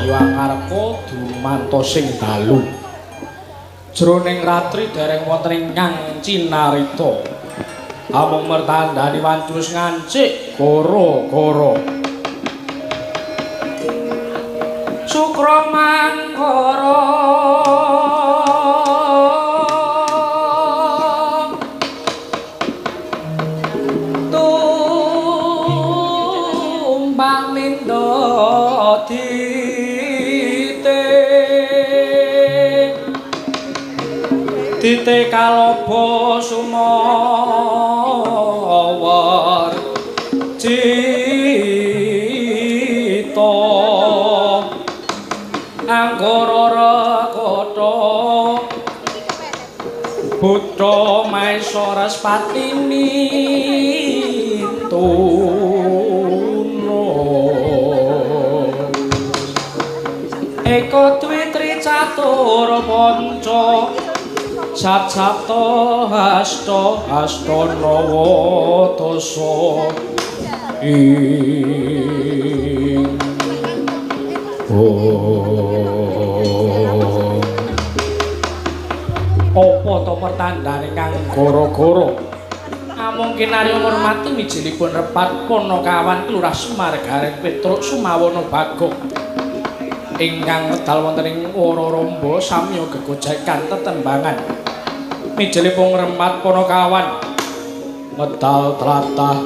Rahayu angarka dumantosing dalu. Jroning ratri dereng wonten ingkang cinarita. Amung mertandani wancus ngancik goro-goro. Sukra mangkara tumpang mindha dite dite kaloba sumawar cita anggara rekata buta maesa respati mituna. Eka dwi tri catur panca sat sapta hasta hasta nawa dasa ing. Apa to pertandane kang gara-gara? Amung kinarya ngurmati mijilipun repat Panakawan Kelurah Semar Gareng Petruk Sumawana Bagong ingkang medal wonten ing Wararamba samya gegojekan tetembangan. Mijilipun ngremat Panakawan medal tlatah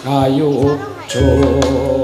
kayu Jakarta.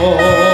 Ora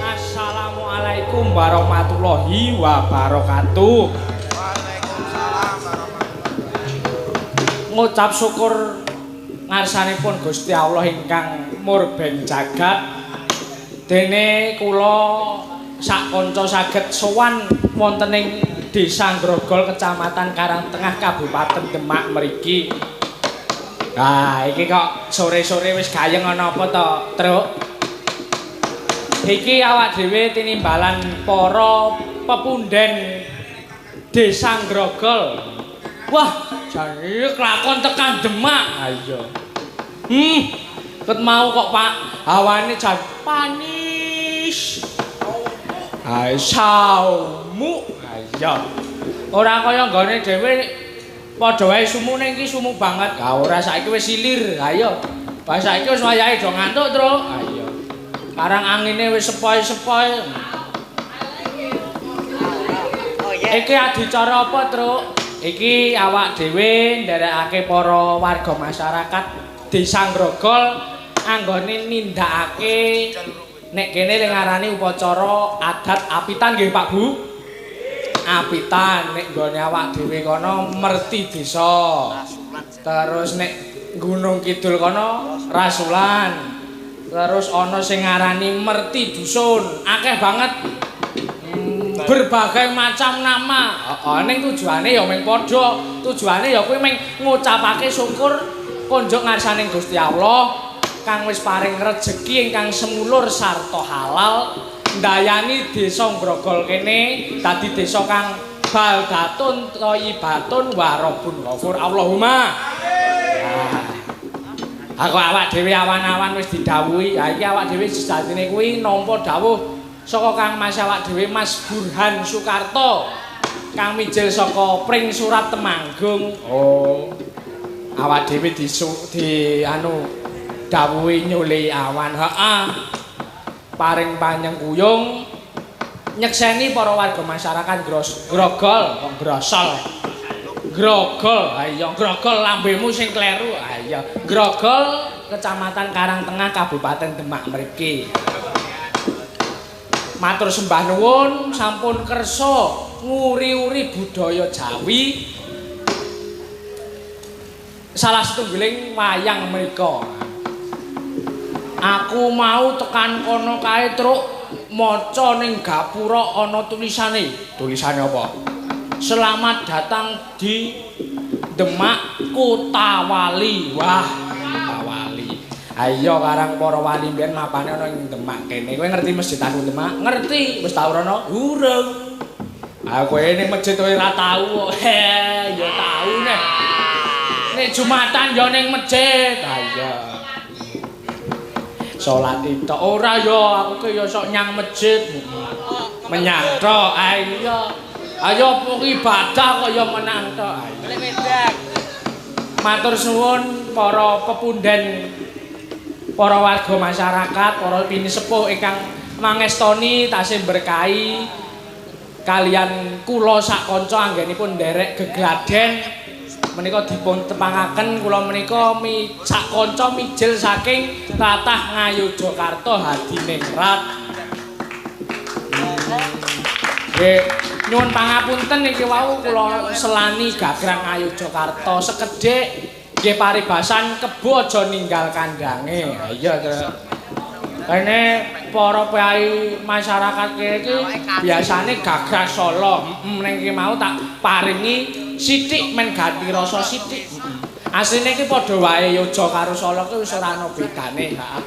Assalamualaikum warahmatullahi wabarakatuh. Waalaikumsalam warahmatullahi. Ngucap syukur ngarsanipun Gusti Allah ingkang murbeng jagat. Dene kula sak kanca saged sowan wonten ing Desa Grogol, Kecamatan Karangtengah, Kabupaten Demak mriki. Nah, iki kok sore-sore wis gayeng ana apa to, Truk? Iki awak dhewe tinimbalan para pepunden Desa Grogol. Wah, jane kelakon tekan Demak. Ha iya. Ket mau kok Pak, hawane jan panis. Hai saumu. Ha iya. Ora kaya nggone dhewe padha wae sumune iki sumu banget. Ha ora, saiki wis silir. Ha iya. Wah saiki wis wayahe do ngantuk, Truk. Ha iya. Karang angine wis sepoi-sepoi. Iki adicara apa, Truk? Iki awak dhewe nderekake para warga masyarakat Desa Grogol anggone nindakake nek kene ning ngarani upacara adat apitan nggih Pak Bu. Apitan nek nggone awak dhewe kono merti desa. Terus nek Gunung Kidul kono rasulan. Terus ana sing ngarani merti dusun. Akeh banget. Berbagai macam nama. Heeh, ning tujuane ya mung padha. Tujuane ya kuwi mung ngucapake syukur konjuk ngarsaning Gusti Allah kang wis paring rejeki ingkang semulur sarta halal ndayani desa Grogol kene dadi desa kang baldatun thayyibatun warabun ghafur. Allahumma amin. Aku awak dhewe awan-awan wis didhawuhi. Ha iki awak dhewe sejatine kuwi nampa dawuh saka Kang Mas awak dhewe Mas Burhan Soekarto kang mijil saka Pring Surat Temanggung. Oh. Awak dhewe di anu dawuhi nyuli awan. Heeh. Paring panyengkuyung nyekseni para warga masyarakat Grogol, kok grosol. Grogol, ayo Grogol lambemu sing kleru. Ayo Grogol, Kecamatan Karangtengah, Kabupaten Demak mriki. Matur sembah nuwun sampun kersa nguri-uri budaya Jawi. Salah setunggiling wayang menika. Aku mau tekan kono kae, Truk, maca ning gapura ana tulisane. Tulisane apa? Selamat datang di Demak Kota Wali. Wah, Kota Wali. Ayo karang para wali mbiyen mapane ana ing Demak kene. Kowe ngerti Masjid Agung Demak? Ngerti. Wis tau rono? Urung. Ah kowe ning masjid ora tau kok. Ya tau neh. Nek Jumatan ya ning masjid. Ha iya. Salat tok ora ya, aku ki ya sok nyang masjid. Menyang tok. Ha iya. Ayo apa ibadah kok ya menang tok. Matur suwun para pepunden, para warga masyarakat, para pinisepuh ingkang mangestoni tasih berkahi kalian kula sak kanca anggenipun nderek gegladen menika dipun tepangaken kula menika sak kanca mijil saking tlatah Ngayogyakarta Hadiningrat. Nggih, nyuwun pangapunten iki wau kula selani gagrang Ngayogyakarta sekedhik nggih paribasan kebo aja ninggal kandange. Ha iya kene para priyayi masyarakat iki biasane gagah Solo. Ning iki mau tak paringi sithik men ganti rasa sithik. Asline iki padha wae Yogya karo Solo ki wis ora ana bedane. Heeh.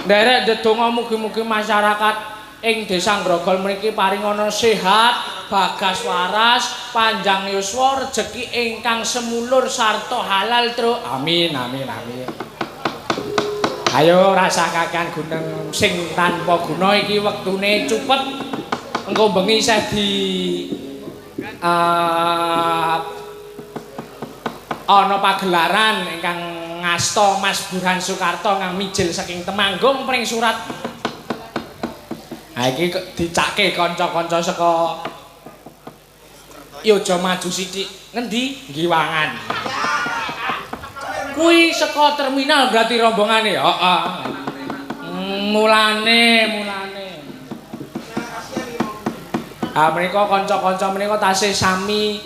Nderek ndedonga mugi-mugi masyarakat ing Desa Grogol mriki paringana sehat, bagas waras, panjang yuswa, rejeki ingkang semulur sarta halal, Truk. Amin amin amin. Ayo rasah kakean guneng sing tanpa guna iki wektune cupet. Engko bengi isih di ana pagelaran ingkang ngasta Mas Burhan Soekarto kang mijil saking Temanggung pring surat. Ha iki dicake kanca-kanca saka Yojo maju sithik. Ngendi? Giwangan. Kuwi saka terminal berarti rombongane. Heeh. Mulane, mulane. Ah menika kanca-kanca menika tasih sami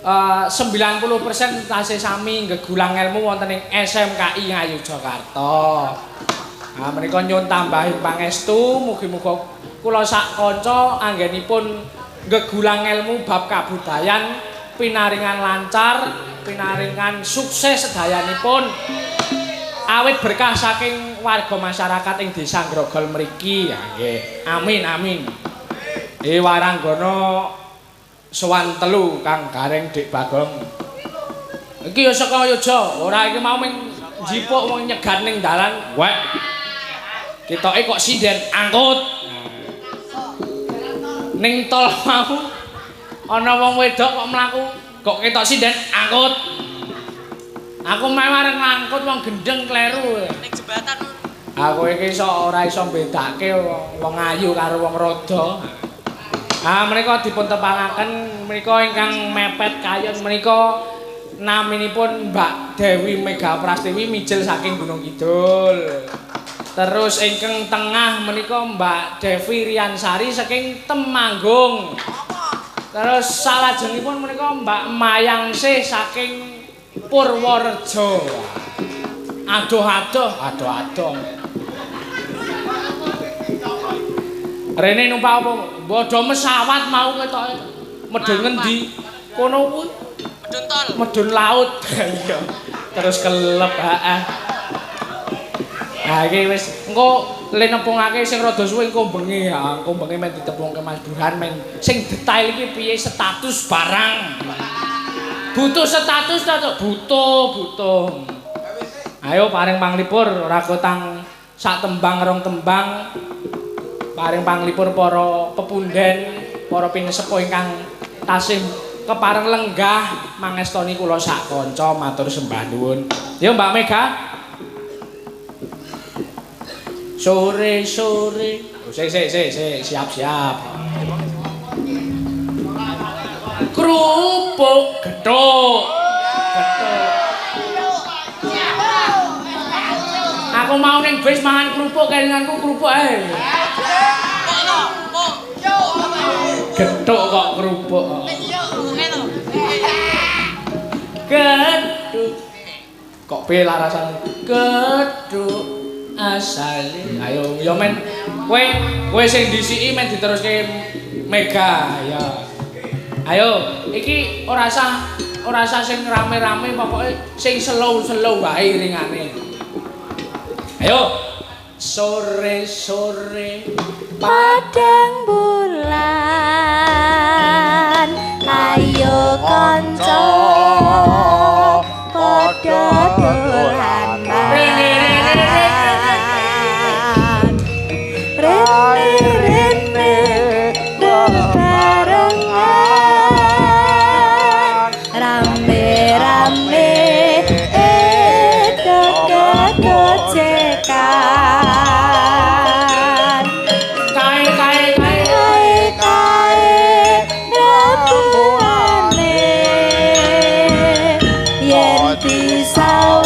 90% tasih sami nggegulang ilmu wonten ing SMKI Ngayogyakarta. Ah menika nyuwun tambahin pangestu mugi-mugi kula sak kanca anggenipun nggegulang ilmu bab kabudayan pinaringan lancar, pinaringan sukses sedayanipun awit berkah saking warga masyarakat ing Desa Grogol mriki. Ya nggih. Amin amin. Waranggana sowan telu Kang Gareng Dik Bagong. Iki ya saka Yogya, ora iki mau ming njipuk wong nyegat ning dalan. Wek. Ketoke kok sinden angkut. Ning tol mau ana wong wedok kok mlaku, kok ketok sinden angkut. Aku mau arep ngangkut wong gendeng kleru. Ning jembatan. Aku iki iso ora iso mbedake wong ayu karo wong rada. Ah menika dipun tepangaken menika ingkang mepet kayon menika naminipun Mbak Dewi Mega Prastiwi mijil saking Gunung Kidul. Terus ingkang tengah menika Mbak Devi Riansari saking Temanggung. Terus salajengipun menika Mbak Mayangsih saking Purworejo. Adoh-adoh, adoh-adoh. Rene numpak apa? Bodho mesawat mau ketoke. Medhun ngendi? Kono kuwi. Medhun tol. Medhun laut. Iya. Terus kelep, heeh. Nah iki wis engko le nepungake sing rada suwe engko bengi ya, engko bengi men ditepungke Mas Burhan men sing detail iki piye status barang. Butuh status ta, Cuk? Butuh, butuh. Ayo paring panglipur ora kotang sak tembang rong tembang. Paring panglipur para pepunden, para pinesepuh ingkang tasih kepareng lenggah mangestoni kula sak kanca matur sembah nuwun. Yo Mbak Mega. Sore-sore. Oh, sik sik sik sik siap-siap. Kerupuk gethuk. Gethuk. Aku mau ning bis mangan kerupuk kelinganku kerupuk ae. Gethuk kok kerupuk. Gethuk. Kok piye larasane? Gethuk asale. Ayo ya men kowe kowe sing dhisiki men diteruske Mega ya. Ayo iki ora usah sing rame-rame pokoke sing slow-slow wae iringane. Ayo sore-sore padang bulan. kanca padha dolanan. Rene rene bebarengan, rame rame gocekan. Kae kae kae kae kae rembuane yen disawang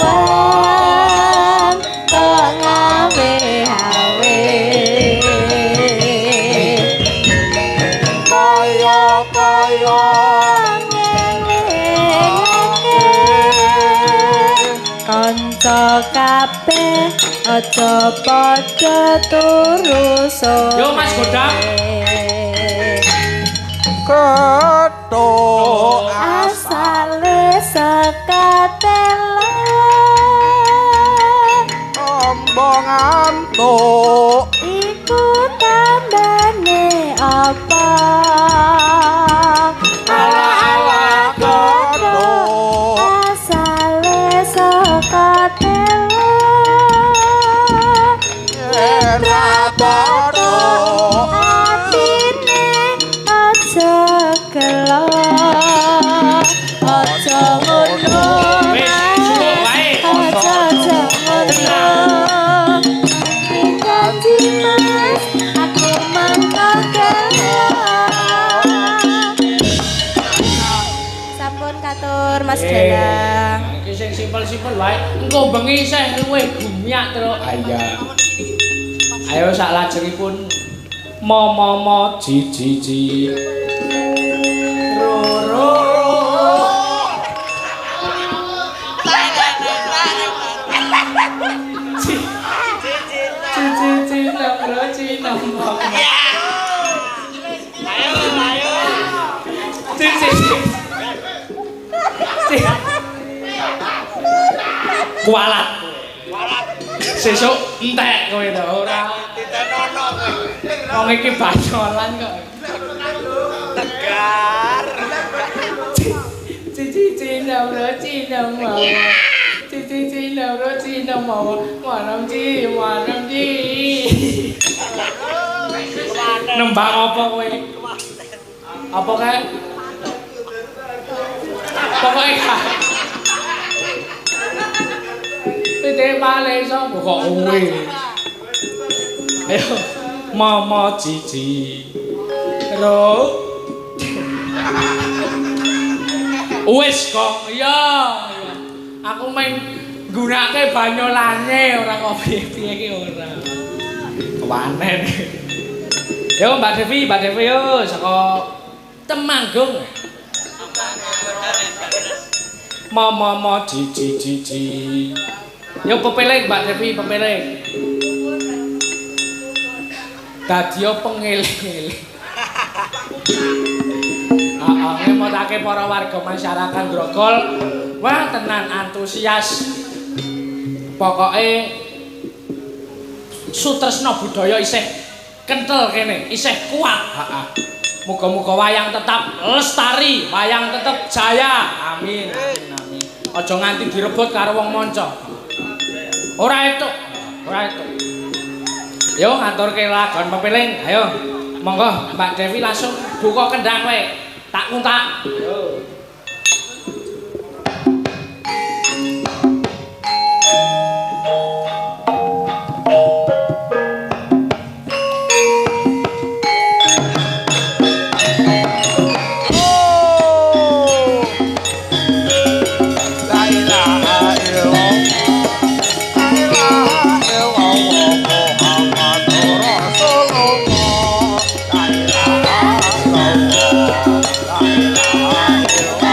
kok ngawe-awe. Kaya kaya ngelingake kanca kabeh aja padha turu sore. Yo, Mas Godang. Ketuk asale sekatela tombo ngantuk iku tambane apa? Ala ala ketuk asale sekatela yen ra padha atine aja gelo, aja ngono Wis, cukup wae. Aja aja ngono. Janji mas aku mangko gelo. Sampun katur Mas Dalang. Iki sing simpel-simpel wae. Engko bengi isih luwih gumyak, Truk. Iya. Ayo sak lajengipun mo mo mo ji ji ji. Ro ro. Ci ci ci nam ro ci nam mo. Ci ci ci. Ci. Kualat. Sesuk entek kowe to ora. Titenono kowe. Wong iki banyolan kok. Tegar. Ci ci ci nam ro ci nam mo. Ci ci ci nam ro ci nam mo. Manam ci manam ci. Nembang apa kowe? Apa kae? Pokoke gak. Pitik pale sapa kok kowe? Ayo mama cici. Ro. Wis kok. Iya. Aku main nggunakake banyolane ora kok piye-piye iki ora. Kewanen. Yo Mbak Devi, Mbak Devi yo saka Temanggung. Mama mama cici cici. Yo pepeling Mbak Devi, pepeling. Dadi yo pengeling-eling. Heeh, ngemotake para warga masyarakat Grogol. Wah, tenan antusias. Pokoke sutresna budaya isih kentel kene, isih kuat. Heeh. Muga-muga wayang tetap lestari, wayang tetep jaya. Amin, amin, amin. Aja nganti direbut karo wong manca. Ora etuk, ora etuk. Yo ngaturke lagon pepeling, ayo. Monggo Mbak Devi langsung buka kendang kowe. Tak kuntak. Yo. La ilaha illallah. La ilaha illallah Muhammadur Rasulullah. La ilaha illallah. La ilaha illallah.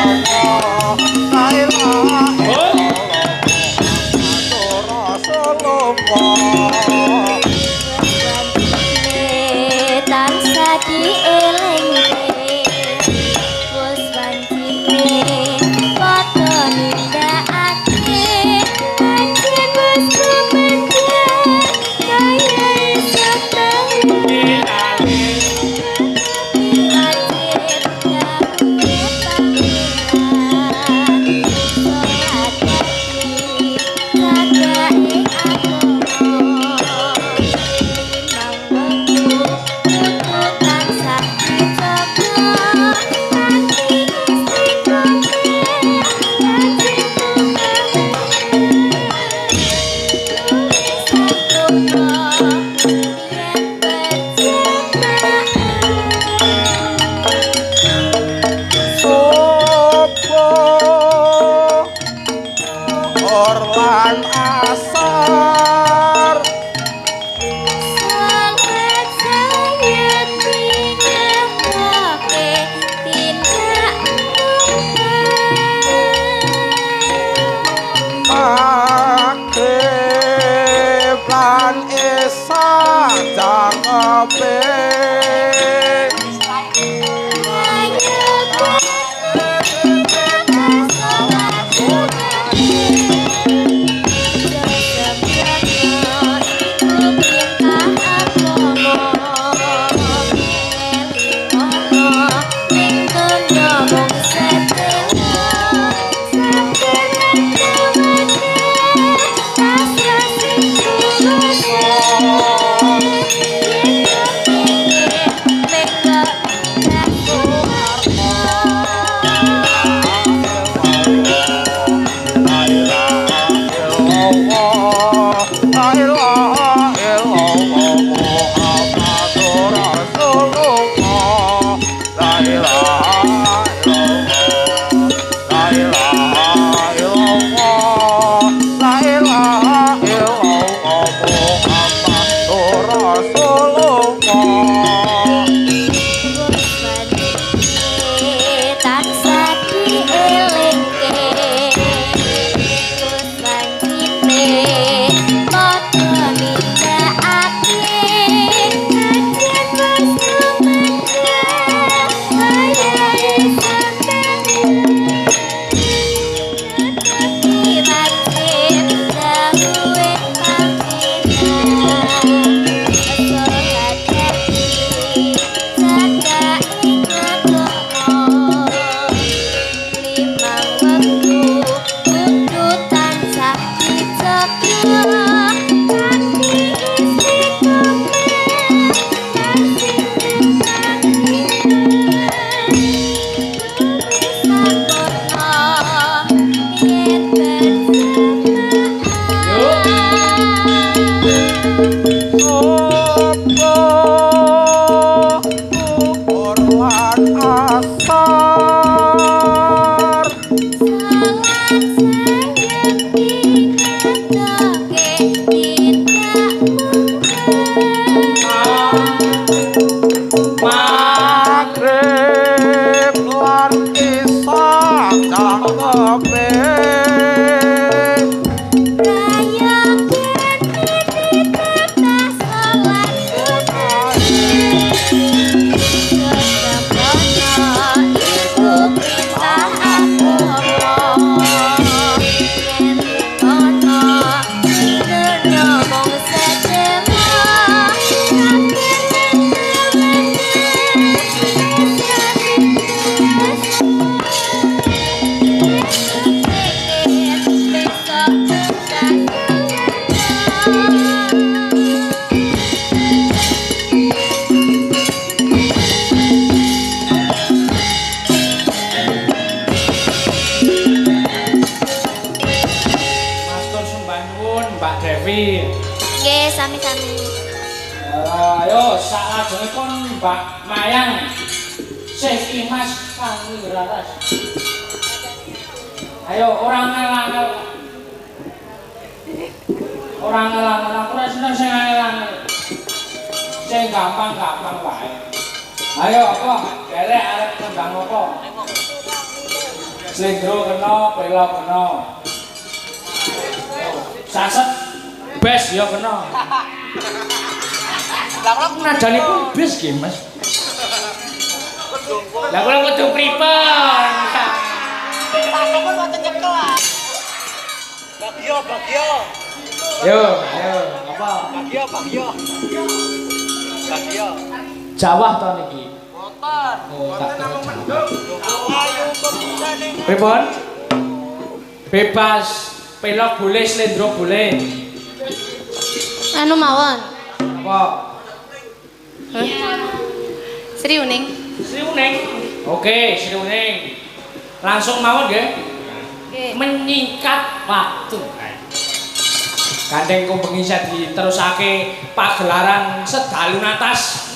Cangkepe Nggih, sami-sami. Ayo saklajengipun Mbak Mayang Sih Imas kang raras. Ayo ora angel-angel. Ora angel-angel, aku ora seneng sing angel-angel. Sing gampang-gampang wae. Ayo apa? Derek arep nembang apa? Slendro kena, pelok kena. Saset bes ya kena. Lah kula nadanipun bes nggih, Mas. Lah kula kudu pripun? Sampun wonten nyekel. Bagyo, bagyo. Yo, ayo, apa? Bagyo, bagyo. Bagyo. Jawah to niki. Wonten. Oh, tak namung mendung. Ayo kebudane. Pripun? Bebas, pelok boleh, slendro boleh. Anu mawon. Apa? Sri Uning. Sri Uning. Oke, Sri Uning. Langsung mawon nggih. Nggih. Menyingkat waktu. Gandeng kumbengi diterusake pagelaran sedalu natas.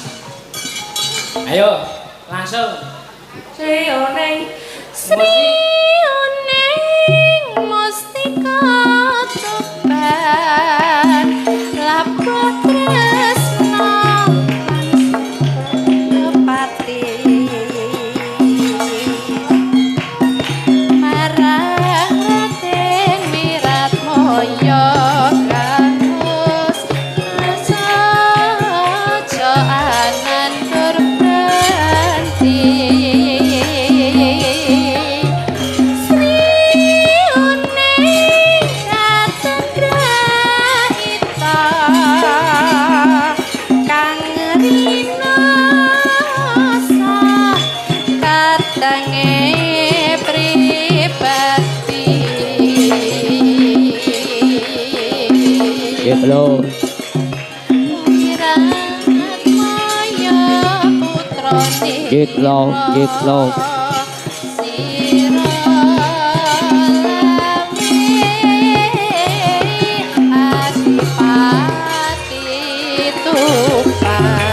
Ayo, langsung. Sri Uning. Sri Uning mustika tuban labuh tresna pati marang Raden Wiratmoyo kanus saja anandur branti. Sri Uning katengraita kang rinasa katange pribadi. Nggih, lho. Wiratmoyo putra Nggih, lho, nggih, lho. Sira lame adipati Tuban.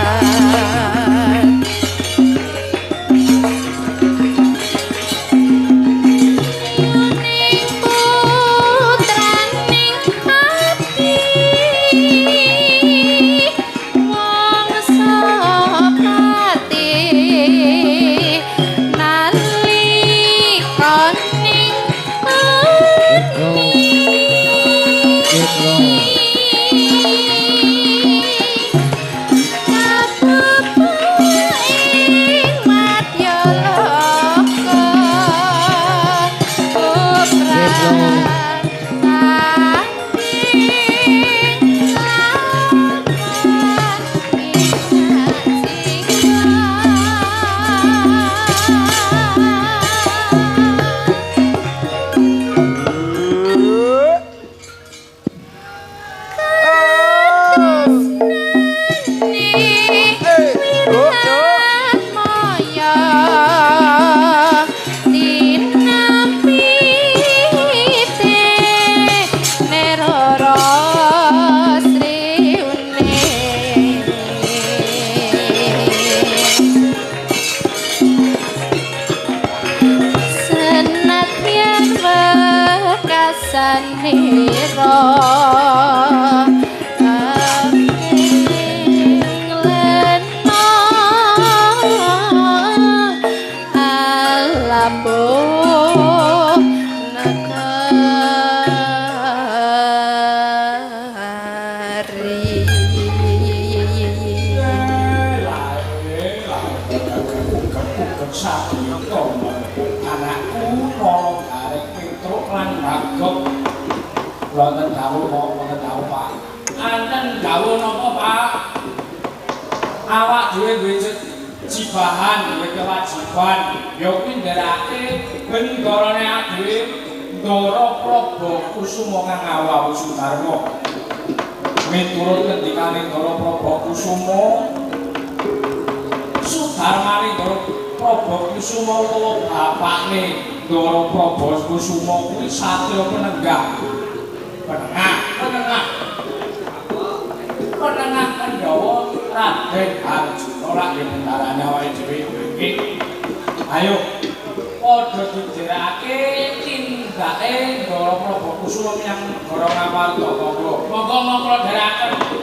Yuning putraning abdi wangsa pati nalika ning Nggih, lho. Ing madyaloka pupran tanding lawan pinajika. Wiratmoyo tinapite neroro Sri Uning. Senadyan wekasanira ing lena alabuh Bagong. Wonten dawuh kok, wonten dawuh Pak. Anten dawuh napa Pak? Awak dhewe duwe jibahan, duwe kewajiban. Ya kuwi nderake bendorone dhewe Ndara Prabu Kusuma kang awawu Sudarma. Miturut ngendikane Ndara Prabu Kusuma, Sudarmane Ndara Prabu Kusuma utawa bapakne Ndara Prabu Kusuma kuwi satriya penenggah. Penengah, penengah. Penengah Pandhawa Raden Arjuna lak nggih bendarane awake dhewe iki. Ayo padha didherekake tindake Ndara Prabu Kusuma menyang negara Ngamarta. Monggo. Monggo monggo dherekaken.